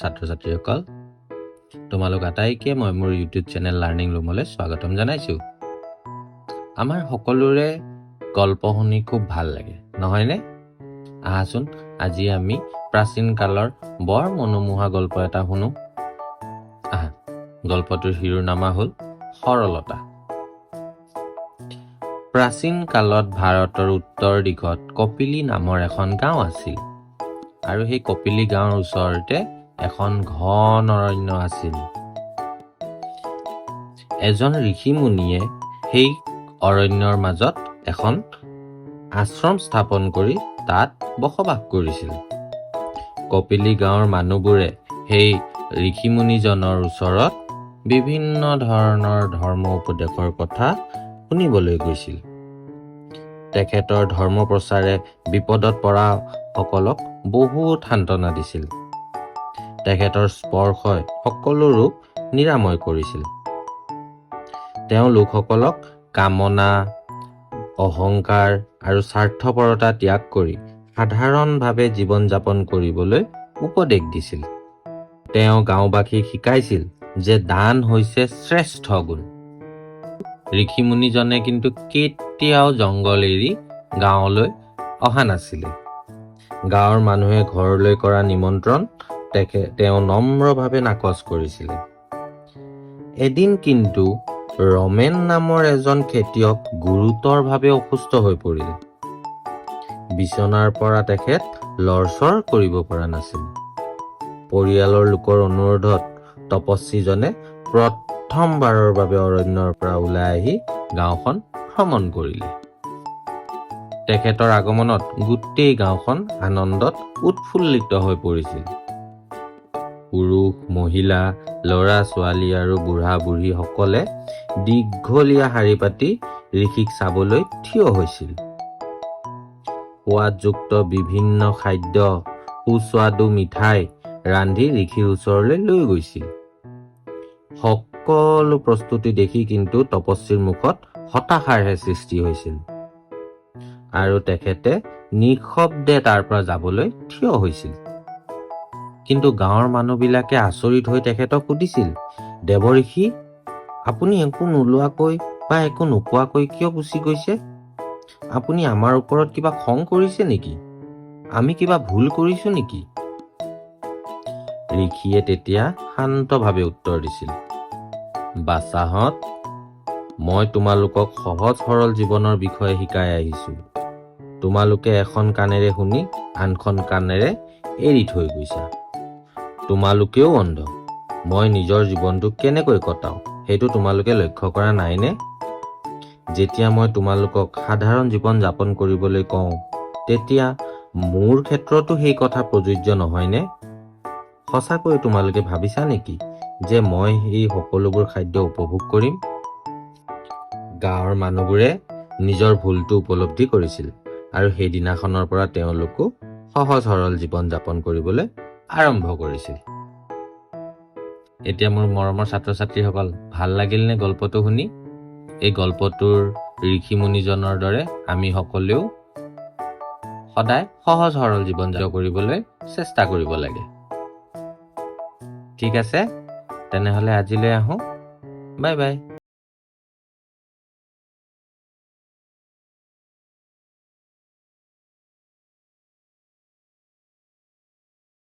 ছাত্ৰ ছাত্ৰীসকল, তোমালোক আটাইকে মই মোৰ ইউটিউব চেনেল লাৰ্ণিং ৰুমলৈ স্বাগতম জনাইছোঁ। আমাৰ সকলোৰে গল্প শুনি খুব ভাল লাগে, নহয়নে? আহাচোন, আজি আমি প্ৰাচীন কালৰ বৰ মনোমোহা গল্প এটা শুনো আহা। গল্পটোৰ শিৰোনামা হ'ল সৰলতা। প্ৰাচীন কালত ভাৰতৰ উত্তৰ দিশত কপিলী নামৰ এখন গাঁও আছিল আৰু সেই কপিলী গাঁৱৰ ওচৰতে এখন ঘন অৰণ্য আছিল। এজন ঋষি মুনিয়ে সেই অৰণ্যৰ মাজত এখন আশ্ৰম স্থাপন কৰি তাত বসবাস কৰিছিল। কপিলী গাঁৱৰ মানুহবোৰে সেই ঋষিমুনিজনৰ ওচৰত বিভিন্ন ধৰণৰ ধৰ্ম উপদেশৰ কথা শুনিবলৈ গৈছিল। তেখেতৰ ধৰ্ম প্ৰচাৰে বিপদত পৰা সকলক বহুত সান্তনা দিছিল। তেখেতৰ স্পৰ্শই সকলো ৰোগ নিৰাময় কৰিছিল। তেওঁ লোকসকলক কামনা, অহংকাৰ আৰু স্বাৰ্থপৰতা ত্যাগ কৰি সাধাৰণভাৱে জীৱন যাপন কৰিবলৈ উপদেশ দিছিল। তেওঁ গাঁওবাসীক শিকাইছিল যে দান হৈছে শ্ৰেষ্ঠ গুণ। ঋষিমুনিজনে কিন্তু কেতিয়াও জংঘল এৰি গাঁৱলৈ অহা নাছিলে। গাঁৱৰ মানুহে ঘৰলৈ কৰা নিমন্ত্ৰণ তেওঁ নম্ৰভাৱে নাকচ কৰিছিলে। এদিন কিন্তু ৰমেন নামৰ এজন খেতিয়ক গুৰুতৰভাৱে অসুস্থ হৈ পৰিল। বিচনাৰ পৰা তেখেত লৰচৰ কৰিব পৰা নাছিল। পৰিয়ালৰ লোকৰ অনুৰোধত তপস্বীজনে প্ৰথমবাৰৰ বাবে অৰণ্যৰ পৰা ওলাই আহি গাঁওখন ভ্ৰমণ কৰিলে। তেখেতৰ আগমনত গোটেই গাঁওখন আনন্দত উৎফুল্লিত হৈ পৰিছিল। পুৰুষ, মহিলা, ল'ৰা ছোৱালী আৰু বুঢ়া বুঢ়ীসকলে দীঘলীয়া শাৰী পাতি ঋষিক চাবলৈ থিয় হৈছিল। সোৱাদযুক্ত বিভিন্ন খাদ্য, সুস্বাদু মিঠাই ৰান্ধি ঋষিৰ ওচৰলৈ লৈ গৈছিল। সকলো প্ৰস্তুতি দেখি কিন্তু তপস্বীৰ মুখত হতাশাৰহে সৃষ্টি হৈছিল আৰু তেখেতে নিঃশব্দে তাৰ পৰা যাবলৈ থিয় হৈছিল। কিন্তু গাঁৱৰ মানুহবিলাকে আচৰিত হৈ তেখেতক সুধিছিল, "দেৱঋষি, আপুনি একো নোলোৱাকৈ বা একো নোকোৱাকৈ কিয় গুচি গৈছে? আপুনি আমাৰ ওপৰত কিবা খং কৰিছে নেকি? আমি কিবা ভুল কৰিছো নেকি?" ঋষিয়ে তেতিয়া শান্তভাৱে উত্তৰ দিছিল, "বাচাহঁত, মই তোমালোকক সহজ সৰল জীৱনৰ বিষয়ে শিকাই আহিছো। তোমালোকে এখন কাণেৰে শুনি আনখন কাণেৰে এৰি থৈ গৈছা। তোমালোকেও অন্ধ। মই নিজৰ জীৱনটো কেনেকৈ কটাওঁ, সেইটো তোমালোকে লক্ষ্য কৰা নাইনে? যেতিয়া মই তোমালোকক সাধাৰণ জীৱন যাপন কৰিবলৈ কওঁ, তেতিয়া মোৰ ক্ষেত্ৰতো সেই কথা প্ৰযোজ্য নহয়নে? সঁচাকৈ তোমালোকে ভাবিছা নেকি যে মই এই সকলোবোৰ খাদ্য উপভোগ কৰিম?" গাঁৱৰ মানুহবোৰে নিজৰ ভুলটো উপলব্ধি কৰিছিল আৰু সেইদিনাখনৰ পৰা তেওঁলোকো সহজ সৰল জীৱন যাপন কৰিবলৈ আৰম্ভ কৰিছিল। এতিয়া মোৰ মৰমৰ ছাত্ৰ ছাত্ৰীসকল, ভাল লাগিল নে গল্পটো শুনি? এই গল্পটোৰ ঋষি মুনিজনৰ দৰে আমি সকলোৱেও সদায় সহজ সৰল জীৱন যাপন কৰিবলৈ চেষ্টা কৰিব লাগে। ঠিক আছে, তেনেহ'লে আজিলৈ আহোঁ। Bye bye.